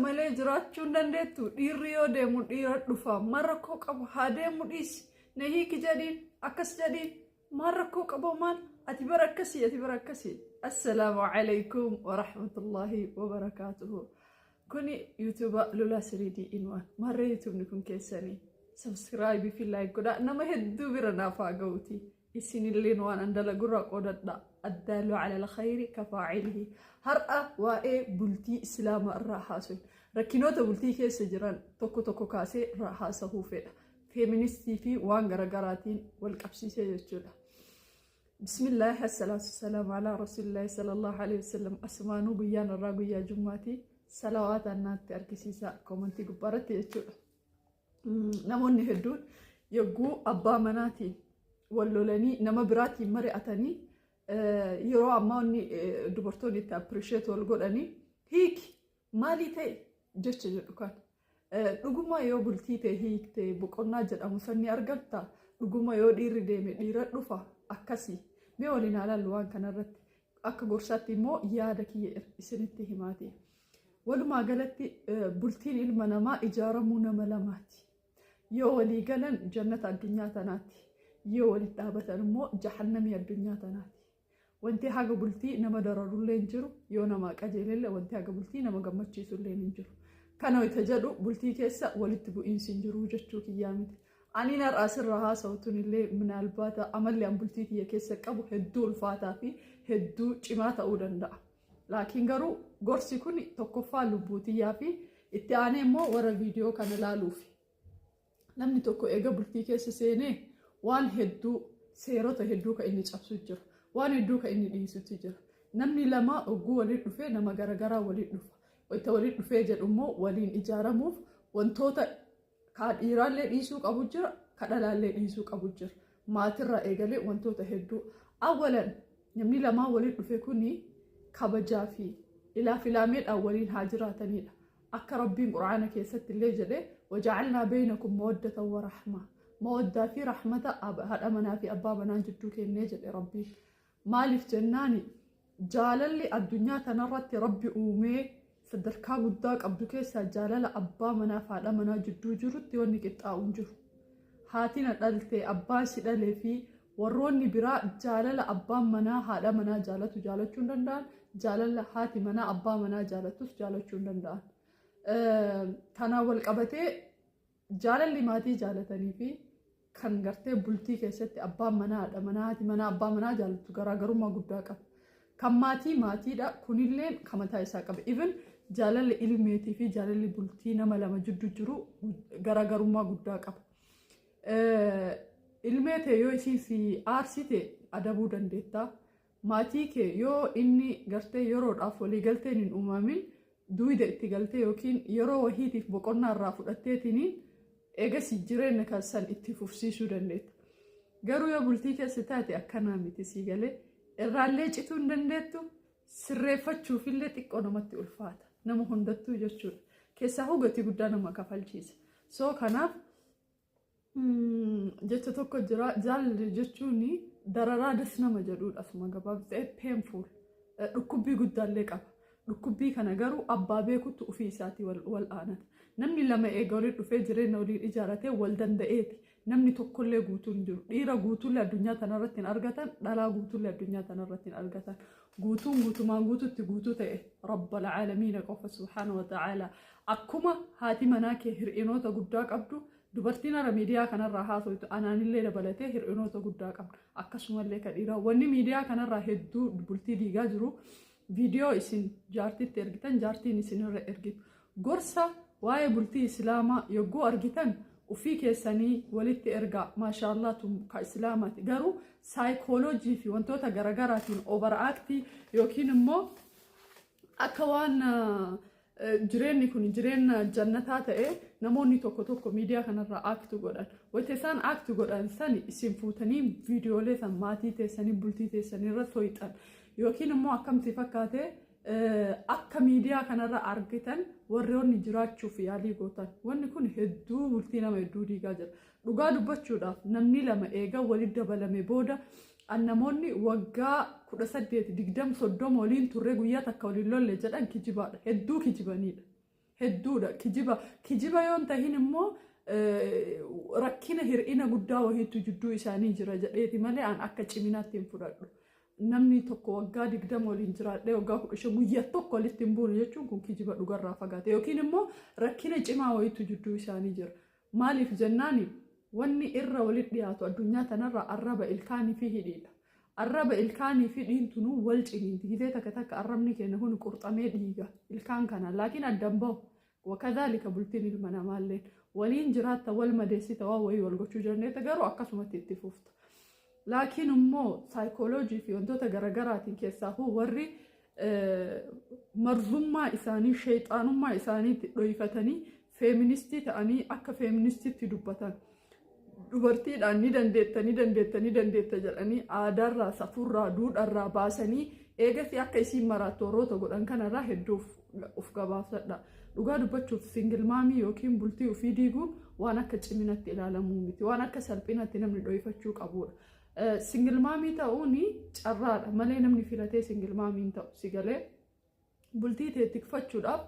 Malee jiraachuu hin dandeettu. Dhiirri yoo deemu dhiira dhufa. Maal rakkoo qabu? Haa deemu dhiisi. Na hiiki jedhiin, akkas jedhiin. Maal rakkoo qabu maal? Ati bara akkasii, ati bara akkasii. Assalaamu alaikum wa rahmatullahi wa barakaatuhu. Kuni YouTube Lulaa 3D in 1. Maarree YouTubeni kun keessanii. Subscribe fi like godhaa. Nama hedduu bira naaf haa ga'uuti. Isinilleen waan an dalagurraa qoodadha. Addaallu alal khayri kafaa'ilihi. Har'a waa'ee bultii Islaamaa irraa haasofna. Rakkinoota bultii keessa jiran tokko tokko kaasee irraa haasahuu fedha. Feeministii fi waan garagaraatiin wal qabsiisee jechuudha. Bismillah, asalaatu wasalaamu alaa rasuulillahi sallallahu alaihi wasallam. Asumaanuu guyyaan irraa guyyaa jummaati. Salawaataan naatti argisiisa koomantii gubbaarratti jechuudha. Namoonni hedduun yogguu abbaa manaatiin wal lolanii nama biraatiin mari'atanii, yeroo ammaa wanni dubartoonni itti appreciate wal godhanii "hiiki, maalii ta'e" jecha jedhu kan. Dhuguma yoo bultii ta'e hiikte boqonnaa jedhamu sanni argatta? Dhuguma yoo dhiirri deeme dhiira dhufa akkasii? Mee waliin haa ilaallu waan kanarratti. Akka gorsaatti immoo yaada kiyya isinitti himaati. Walumaa galatti bultiin ilma namaa ijaaramuu nama lamaati. Yoo walii galan jannata addunyaa tanaati. Yoo walitti dhaabatan immoo jahannamii addunyaa tanaati. Wanti haga bultii nama dararullee hin jiru, yoo namaa qajeelellee wanti haga bultii nama gammachiisullee hin jiru. Kana wayita jedhu bultii keessa walitti bu'iinsi hin jiru jechuu kiyyaa miti. Ani har'a asirraa haasa'u tunillee minaalbaata amalli an bultii kiyya keessa qabu hedduu ulfaataa fi hedduu cimaa ta'uu danda'a. Laakiin garuu gorsi kun tokkoffaa lubbuu tiyyaa fi itti aanee immoo warra viidiyoo kana ilaaluufi. Namni tokko eega bultii keessa seenee waan hedduu, seerota hedduu kan inni cabsu jira. Waan hedduu kan inni dhiisutu jira. Namni lama ogguu waliin dhufee nama garagaraa waliin dhufa. Wayita waliin dhufee jedhu immoo waliin ijaaramuuf wantoota ka dhiiraallee dhiisuu qabu jira, ka dhalaallee dhiisuu qabu jira. Maatirraa eegalee wantoota hedduu. Awwalan namni lamaan waliin dhufe kuni kabajaa fi ilaaf ilaameedhaan waliin haa jiraatanidha. Akka Rabbiin Quraana keessatti illee jedhe, "Waja'alnaa beeynakum mawaddatan wa rahmaa." Mawaddaa fi rahmata haadha manaa fi abbaa manaa jidduu kennee jedhe Rabbiin. Maaliif jennaani, jaalalli addunyaa tanarratti Rabbi uumee sadarkaa guddaa qabdu keessaa jaalala abbaa manaa fi haadha manaa jidduu jirutti wanni qixxaa'u hin jiru. Haati na dhalte, abbaan si dhalee fi warroonni biraa jaalala abbaan manaa haadha manaa jaalatu jaalachuu hin danda'an. Jaalala haati manaa abbaa manaa jaalatus jaalachuu hin danda'an. Kanaan wal qabatee jaalalli maatii jaalatanii fi kan gartee bultii keessatti abbaan manaa haadha manaa, haati manaa abbaa manaa jaalattu garaagarummaa guddaa qaba. Kan maatii maatiidha, kunillee kan mataa isaa qaba. Even jaalalli ilmeetii fi jaalalli bultii nama lama jidduu jiru garaagarummaa guddaa qaba. Ilmee ta'e yoo isiin si aarsite adabuu dandeetta. Maatii kee yoo inni gartee yeroodhaaf waliigalteen hin uumamin duwida itti galtee yookiin yeroo wahiitiif boqonnaa irraa fudhatteetiin eegas jireenya kan san itti fufsiisuu dandeetta. Garuu yoo bultii keessa taate akkanaa miti, sii galee irraallee cituu hin dandeettu, sirreeffachuufillee xiqqoo namatti ulfaata. Nama hundattuu jechuudha. Keessaa gatii guddaa nama kafalchiisa. So kanaaf jecha tokko jira, jaalalli jechuun dararaa das nama jedhudha, asuma gabaabsee painful, dhukkubbii guddaallee qaba. Dhukkubbii kana garuu abbaa beekutti ofii isaatii wal aanata. Namni lama eega waliin dhufee jireenya waliin ijaaratee wal danda'eeti. Namni tokkollee guutuu hin jiru. Dhiira guutuullee addunyaa tanarratti hin argatan, dhalaa guutuullee addunyaa tanarratti hin argatan. Guutuun guutumaan guututti guutuu ta'e Rabbal caalamiina qofa, subhaana wa ta'aala. Akkuma haati manaa kee hir'inoota guddaa qabdu, dubartiin hara miidiyaa kanarraa haasoftu anaanillee dabalatee hir'inoota guddaa qabna. Akkasumallee ka dhiiraa wanni miidiyaa kanarraa hedduu bultii diigaa jiru viidiyoo isin jaartitti ergitan, jaartiin isinirra ergitu. Gorsa waa'ee bultii Islaamaa yogguu argitan ufii keessanii walitti ergaa, maashaallah, tun ka Islaamaati. Garuu saayikooloojii fi wantoota garagaraatiin overact yookiin immoo akka waan jireenyi kun jireenya jannataa ta'e namoonni tokko tokko miidiyaa kanarraa act godhan. Wayita isaan act godhan sani isin fuutanii viidiyoolee san maatii teessanii bultii teessanii irra soyixan yookiin immoo akkamti fakkaate akka miidiyaa kanarra argitan warroonni jiraachuuf yaalii gootan. Wanni kun hedduu bultii nama hedduu diigaa jira. Dhugaa dubbachuudhaaf namni lama eega walitti dabalame booda namoonni waggaa 18, 20, 30 waliin turre guyyaa takka waliin lolle jedhan kijibaadha. Hedduu kijibanidha. Hedduudha kijiba. Kijiba yoon tahin immoo rakkina hir'ina guddaa wahiitu jidduu isaanii jira jedheeti malee an akka ciminaatti hin fudhadhu. Namni tokko waggaa 20 waliin jiraadhee waggaa 15 guyyaa tokko walitti hin buune jechuun kun kijiba dhugarraa fagaate yookiin immoo rakkina cimaa wahiitu jidduu isaanii jira. Maaliif jennaani, wanni irra walitti dhiyaatu addunyaa tanarra arraba, ilkaanii fi hidhiidha. Arraba, ilkaanii fi dhiintunuu wal ciniinti. Gizee takka takka arrabni keenya kun qurxamee dhiiga ilkaan kana, laakiin addan bahu. Wakadhaalika bultiin ilma namaallee waliin jiraatta, wal madeessita, waan wayii wal gochuu dandeetta, garuu akkasumatti itti fufta. Laakiin immoo saayikooloojii fi wantoota garaagaraatiin keessaa warri marzummaa isaanii, sheexaanummaa isaaniitti dhoyfatanii feministii ta'anii akka feministiitti dubbatan. Dubartiidhaan ni dandeetta, ni dandeetta, ni dandeetta jedhanii aadaarraa, safuurraa, duudharraa baasanii eegasii akka isiin maraattu warroota godhan kanarraa hedduu of gabaabsadha. Dhugaa dubbachuuf, single momii yookiin bultii ofii diiguun waan akka ciminatti ilaalamuu miti. Waan akka salphinatti namni dhoyfachuu qabudha. Single momii ta'uun carraadha malee namni filatee single momiin ta'u si galee bultii tee tikfachuudhaaf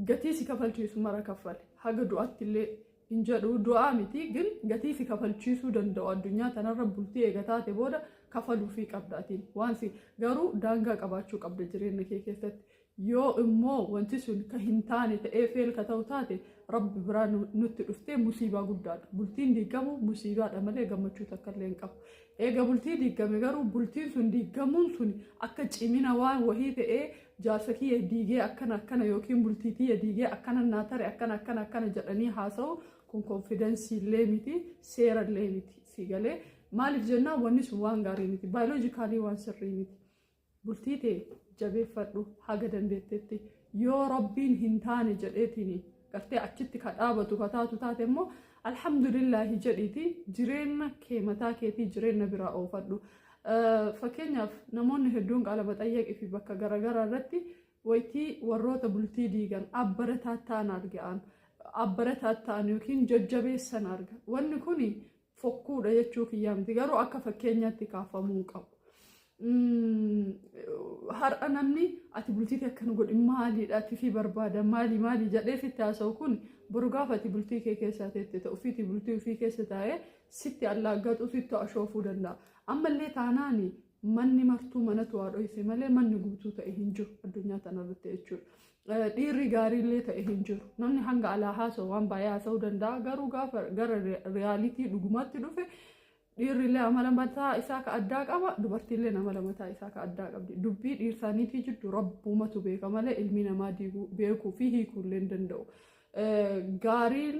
gatii si kafalchiisu mara kaffale, haga du'aatti illee hin jedhu, du'aa miti, gin gatii si kafalchiisuu danda'u addunyaa tanarra bultii eega taate booda kafaluufii qabdaatiin waan si garuu daangaa qabaachuu qabda jireenya kee keessatti. Yoo immoo wanti sun ka hin taane ta'ee fail ka ta'u taate, Rabbi biraa nutti dhuftee musiibaa guddaadha. Bultiin diigamu musiibaadha malee gammachuu takka illee hin qabu. Eega bultii diigame garuu bultiin sun diigamuun sun akka cimina waan wahii ta'ee, jaarsa kiyya diigee akkana akkana yookiin bultii tiyya diigee akkana naa tare, akkana akkana akkana jedhanii haasa'u kun confidence illee miti, seera illee miti. Si galee? Maaliif jennaan, wanni sun waan gaarii miti, biologically waan sirrii miti. Bultii tee jabeeffadhu haga dandeettetti. Yoo Rabbiin hin taane jedheetiin gartee achitti ka dhaabatu ka taatu taate immoo, alhamdulillaahi jedhiiti jireenya kee mataa keetii jireenya biraa oofadhu. Fakkeenyaaf, namoonni hedduun qaalama xayyaqii fi bakka garaagaraa irratti wayitii warroota bultii diigan abbarataa ta'an argaan, abbarataa ta'an yookiin jajjabeessan arga. Wanni kun fokkuudha jechuu kiyyaa miti, garuu akka fakkeenyaatti kaafamuu qabu. Har'a namni ati bultii kee akkana godhi, maaliidha ati fi barbaada, maali maali jedhee sitti haasa'u kun, boru gaafa ati bultii kee keessaa teette ta'u ofiitii bultii ofii keessa taa'ee sitti allaaggatu, sitti ashoofuu danda'a. Ammallee taanaani manni martuu manatu waa dhoyse malee manni guutuu ta'e hin jiru addunyaa tanarratti jechuudha. Dhiirri gaariillee ta'e hin jiru. Namni hanga alaa haasa'u waan baay'ee haasa'uu danda'a. Garuu gaafa gara reality dhugumaatti dhufe, dhiirrillee amala mataa isaa ka addaa qaba, dubartiillee amala mataa isaa ka addaa qabdi. Dubbii dhiirsaaniitii jiddu Rabbumatu beeka malee ilmi namaa diiguu beekuu fi hiikuullee hin danda'u. Gaariin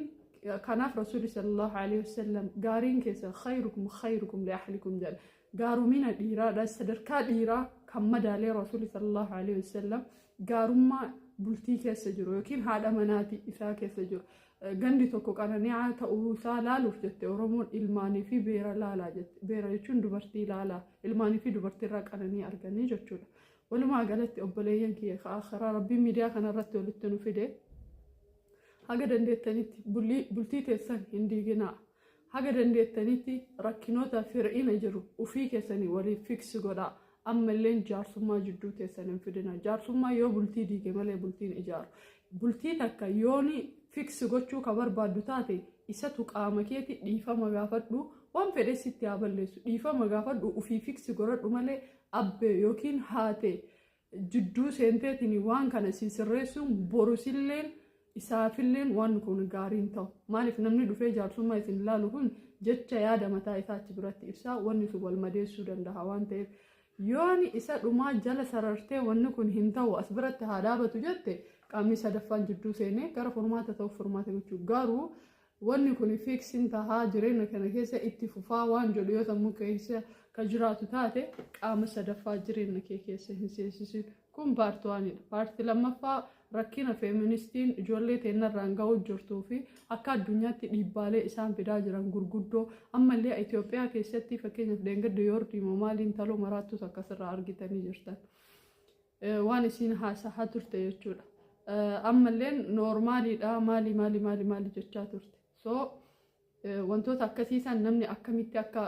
kanaaf Rasuulli sallallahu alaihi wasallam gaariin keessa khayrukum khayrukum li ahlikum jedha. Gaarumina dhiiraadha, sadarkaa dhiiraa kan madaalee Rasuulli sallallahu alaihi wasallam gaarummaa bultii keessa jiru yookiin haadha manaati isaa keessa jiru. Gandi tokko qanani'aa ta'uu isaa laaluuf jette Oromoon, ilmaanii fi beera laalaa jette. Beera jechuun dubartii laalaa. Ilmaanii fi dubartiirraa qananii arganii jechuudha. Walumaa galatti, obboleeyyan kiyya ka akhiraa Rabbiin miidiyaa kanarratti walitti nu fide, haga dandeettanitti bultii teessan hin diiginaa. Haga dandeettanitti rakkinoota fir'ina jiru ufii keessanii waliif fix godhaa. Ammalleen jaarsummaa jidduu teessan hin fidina. Jaarsummaa yoo bultii diige malee bultiin ijaaru. Bultii takka yooni fix gochuu ka barbaaddu taate, isatu qaama keeti dhiifama gaafadhu, waan fedhe sitti haa balleessu, dhiifama gaafadhu, ufii fix godhadhu malee abbee yookiin haate jidduu seenteetiin waan kana si sirreessuun borusilleen isaafilleen waan kun gaariin ta'u. Maaliif, namni dhufee jaarsummaa isin ilaalu kun jecha yaada mataa isaa achi biratti ibsaa, wanni sun wal madeessuu danda'a waan ta'eef. Yooni isa dhumaa jala sarartee wanni kun hin ta'u, as biratti haa dhaabatu jette, qaamni sadaffaan jidduu seenee gara furmaata ta'uuf furmaata gochuu. Garuu wanni kun fixiin tahaa, jireenya kana keessa itti fufaa waan jedhu yoo sammuu keessa ka jiraatu taate, qaama sadaffaa jireenya kee keessa hin seensisin. Kun part oneidha. Part lammaffaa, rakkina feministiin ijoollee teennarraan ga'uu jirtuu fi akka addunyaatti dhiibbaalee isaan fidaa jiran gurguddoo, ammallee Itoophiyaa keessatti, fakkeenyaaf dheengadda yoordiimoo maaliin taloo maraattus akkasirraa argitanii jirtan. Waan isiin haasahaa turte jechuudha. Ammalleen normaliidha, maali maali maali maali jechaa turte. So wantoota akkasiisan namni akkamitti akka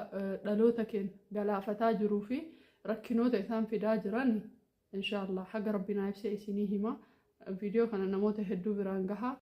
dhaloota keenya galaafataa jiruu fi rakkinoota isaan fidaa jiran, inshaallah haga Rabbi naa ibsee isinii hima. Viidiyoo kana namoota hedduu biraan gahaa.